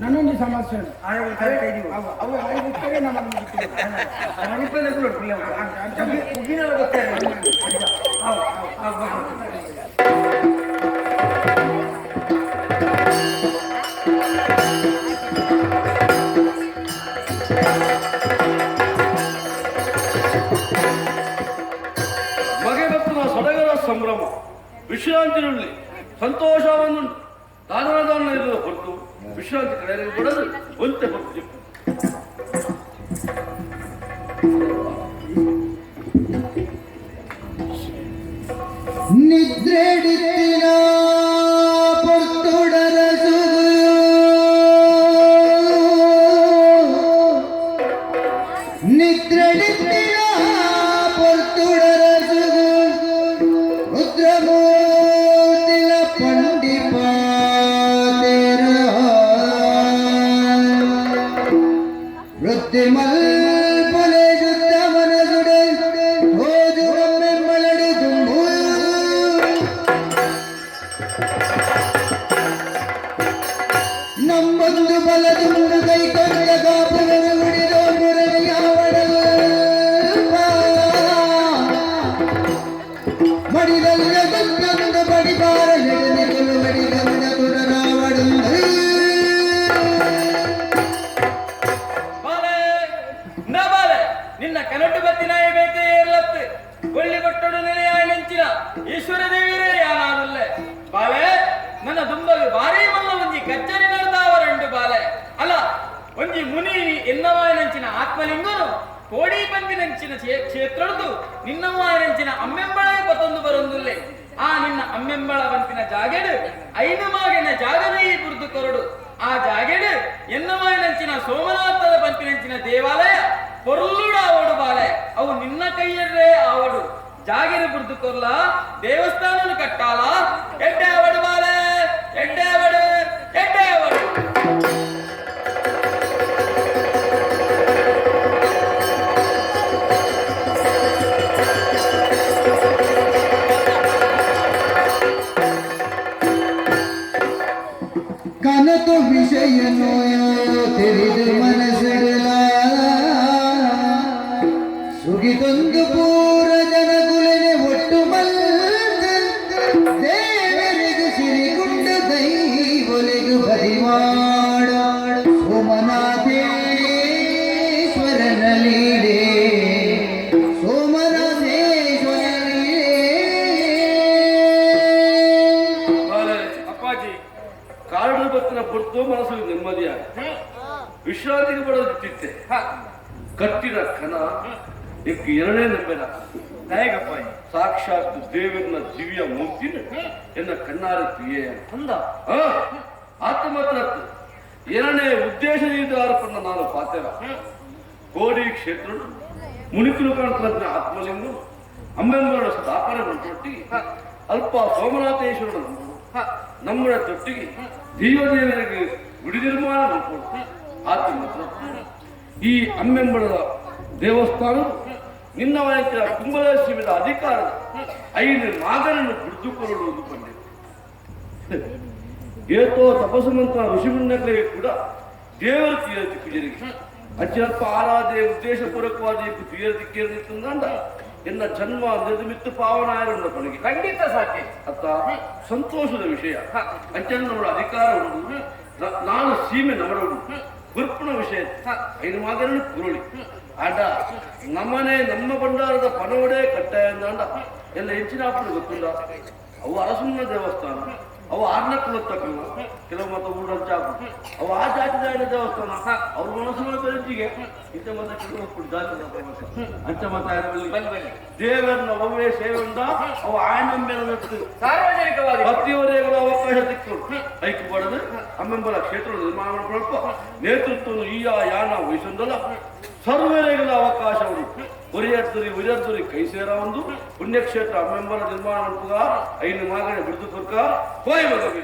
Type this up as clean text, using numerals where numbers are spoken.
ನನ್ನೊಂದು ಸಮಸ್ಯೆ ಉಂಟು. ಅವು ಆಯ್ತು ನಮ್ಮ ಮಗೆ ಸಡಗರ ಸಂಭ್ರಮ ವಿಶ್ರಾಂತಿರುಳ್ಳಿ ಸಂತೋಷವನ್ನು ದಾನದಾನ ಇರುವ ಹೊರತು ವಿಶ್ರಾಂತಿ ಕಡೆಗೆ ಕೊಡಲು ಒಂತೆ ಹೊರತು. ನಿದ್ರೆಡಿತ್ತಿನ ಪೊರ್ತುಡರಸು ನಿದ್ರೆಡಿತ್ತಿನ ಪೊರ್ತುಡರಸು ರುದ್ರಮೂರ್ತಿಲ ಪಂಡಿಪಾತೆರ ವೃತ್ತಿ ಮಲ್ಪುಲೆ ಶುದ್ಧ ಮನಸುಡೆ ಹೋದು ರಮ್ಮೆಂಬಳಡು ತುಂಬು. ನಮ್ಮೊಂದು ಬಲದುಂಡು ಕೈ ಕೊಂಡ ಕಾಪುವರು ಗುಡಿದೋ ಮುರಳಿಯಾವಡಲ್ಪ ಮಡಿದಲ್ಲ ದುಂದೊಂದು ಬಡಿಬಾರ ನೆಡನಿಕಲು ಮಡಿಗಂದ ತುಡನಾವಡುಂದು. ಬಾಲೆ ಇಂದ ಬಾಲೆ, ನಿನ್ನ ಕನಟು ಬತ್ತಿನಾಯ ಬೇತೆ ಏರ್ಲತ್ತು ಕೊಳ್ಳಿ ಬಟ್ಟಡು ನೆಲೆಯಾಯ ನೆಂಚಿನ ಈಶ್ವರ ದೇವಿರೇ ಯಾನಾದಲ್ಲೆ. ಬಾಲೆ, ನನ್ನ ದುಂಬಲು ಭಾರೀ ಮಲ್ಲ ಒಂಜಿ ಕಚ್ಚರಿ ನಡೆದಾವರಂಡು ಬಾಲೆ. ಅಲ್ಲ, ಒಂಜಿ ಮುನಿ ಎನ್ನವಾಯ ನಂಚಿನ ಆತ್ಮಲಿಂಗನು ಕೋಡಿ ಬಂದಿನಂಚಿನ ಕ್ಷೇತ್ರದ್ದು ನಿನ್ನವಾಯ ನಂಚಿನ ಅಮ್ಮೆಂಬಳ ಪತೊಂದು ಬರೊಂದುಲ್ಲೆ. ಆ ನಿನ್ನ ಅಮ್ಮೆಂಬಳ ಬಂತಿನ ಜಾಗೆಡು ಐನು ಮಾಗಿನ ಜಾಗದ ಈ ಬುರ್ದು ಕೊರಡು. ಆ ಜಾಗೆಡು ಎನ್ನವಾಯ ನಂಚಿನ ಸೋಮನಾಥದ ಬಂತಿನಂಚಿನ ದೇವಾಲಯ ಪೊರ್ಲುಡ ಆವಡು ಬಾಲೆ. ಅವು ನಿನ್ನ ಕೈಯಲ್ಲೇ ಆವಡು. ಜಾಗೆರು ಬುರ್ದು ಕೊರ್ಲ, ದೇವಸ್ಥಾನನು ಕಟ್ಟಾಲ. ಎಡ್ಡೆ ಆವಡು ಬಾಲೆ, ಎಡ್ಡೆ ಆವಡು, ಎಡ್ಡೆ ಆವಡು. ಕನತು ವಿಷಯನು ತಿಳಿದು ಮನಸ್ಸಿಡಲ ಸುಗಿತೊಂದು ಪೂರ ಜನಕುಲನೆ ಒಟ್ಟು ಮಲ್ದ ದೇವರಿಗೆ ಸಿರಿಗುಂಡ ದೈವೊಲೆಗು ಬರಿಮಾಡ ಸೋಮನಾಥೇಶ್ವರನ ಲೀಲೆ, ಸೋಮನಾಥೇಶ್ವರ ಲೀಲೆ. ಬಾಲೆ, ಅಪ್ಪಾಜಿ. ಕಾರಣ ಬತ್ತಿನ ಪೊರ್ತು ಮನಸ್ಸು ನೆಮ್ಮದಿಯ ವಿಶ್ರಾಂತಿಗೆ ಬರೋದಿತ್ತಿತ್ತೆ. ಕಟ್ಟಿದ ಕನ ಇಕ್ ಎರಡನೇ ನಂಬೆನ. ದಯಗಪ್ಪಾಜಿ. ಸಾಕ್ಷಾತ್ ದೇವರನ ದಿವ್ಯ ಮೂರ್ತಿನ ಎನ್ನ ಕಣ್ಣಾರೆ ಪ್ರಿಯೆ. ಅಂದ. ಆತ ಮಾತ್ರ ಎರಡನೇ ಉದ್ದೇಶ ಅರ್ಪಣ ನಾನು ಪಾತೆರ ಕೋಡಿ ಕ್ಷೇತ್ರ ಮುನಿಕುಲು ಕಾಣ್ತದ ಆತ್ಮಲಿಂಗು ಅಮ್ಮೆಂಬರ ಸ್ಥಾಪನೆ ತೊಟ್ಟಿಗೆ ಅಲ್ಪ ಸೋಮನಾಥೇಶ್ವರನ ನಮ್ಮಡ ತೊಟ್ಟಿಗೆ ದೇವದೇವರಿಗೆ ಗುಡಿ ನಿರ್ಮಾಣ ಮಾಡ್ಕೊಂಡು ಆತ ಮಾತ್ರ ಈ ಅಮ್ಮೆಂಬಳದ ದೇವಸ್ಥಾನ ನಿನ್ನ ವಯಸ್ಸಿನ ಕುಂಬಳ ಶಿವದ ಅಧಿಕಾರದ ಐದು ಮಾಗರನ್ನು ಬಿಡಿದುಕೊಳ್ಳುವುದು ಬಂದೆ. ಏತೋ ತಪಸ್ಸು ಮಂತ್ರ ಋಷಿಮುನ್ನಗಳಿಗೆ ಕೂಡ ದೇವರ ತೀರತಿ ಪೂಜರಿಗೆ ಅಜ್ಜಪ್ಪ ಆರಾಧನೆ ಉದ್ದೇಶಪೂರ್ವಕವಾದ ತೀರತಿ ಕೇಳಿತ್ತಂದ ಎನ್ನ ಜನ್ಮ ನಿರ್ಮಿತ್ತು ಪಾವನಾಯರುಂಡ ಕೊನೆಗೆ. ಖಂಡಿತ ಸಾಧ್ಯ. ಅತ್ತ ಸಂತೋಷದ ವಿಷಯ. ಅಂಚನೆ ನಮ್ಮ ಅಧಿಕಾರ ಉಂಟು, ನಾನು ಸೀಮೆ ನಮಡ ಗುರುಪುಣ ವಿಷಯ ಐದು ಮಾದರನ್ನು ಕುರುಳಿ ಆಡ ನಮ್ಮನೆ ನಮ್ಮ ಭಂಡಾರದ ಪನವಡೆ ಕಟ್ಟಾಯ ಅಂದ ಎಲ್ಲ ಹೆಚ್ಚಿನ ಅಪ್ಪನ ಗೊತ್ತಿಲ್ಲ. ಅವು ಅರಸುನ್ನ ದೇವಸ್ಥಾನ, ಅವು ಆರ್ನಕ್ಕುಲತ್ತಕ್ಕಲ್ಲ ಕೆಲವು ಮತ ಊರಂಚಾಕು ಅವು ಆ ಜಾತಿದಾಯನ ದೇವಸ್ಥಾನ ಅವ್ರ ಮನಸ್ಸುಗಳ ಬೆರಜಿಗೆ ಇಂಥ ಮತ ಕೆಲವು ಜಾತಿ ಅಂಚ ಮತ ಬನ್ನಿ ಬನ್ನಿ. ದೇವರನ್ನ ಒಮ್ಮೆ ಸೇವೆಂದ ಅವು ಆಯನ ಮೇಲೆ ನಟ್ಟು ಸಾರ್ವಜನಿಕವಾಗಿ ಪ್ರತಿಯವರೆಗೂ ಅವಕಾಶ ಸಿಕ್ತು ಐಕ್ಯ ಪಡೆದು ಅಮ್ಮೆಂಬರ ಕ್ಷೇತ್ರ ನಿರ್ಮಾಣ ಮಾಡಿಕೊಳ್ಳಪ್ಪ ನೇತೃತ್ವವನ್ನು ಈ ಯಾನ ವಹಿಸೊಂದಲ್ಲ ಸರ್ವರೆಗಳ ಅವಕಾಶ ಉಂಟು. ಒರಿಯರ್ತರಿ ಉರಿಯರ್ತರಿ ಕೈ ಸೇರ ಒಂದು ಪುಣ್ಯಕ್ಷೇತ್ರ ಅಮ್ಮೆಂಬರ ನಿರ್ಮಾಣ ಮಾಡ್ಪುಗ ಐದು ಮಾಗಣೆ ಬಿಡುದು ಕೊರ್ಕ ಹೋಯ್ ಮಗವೇ.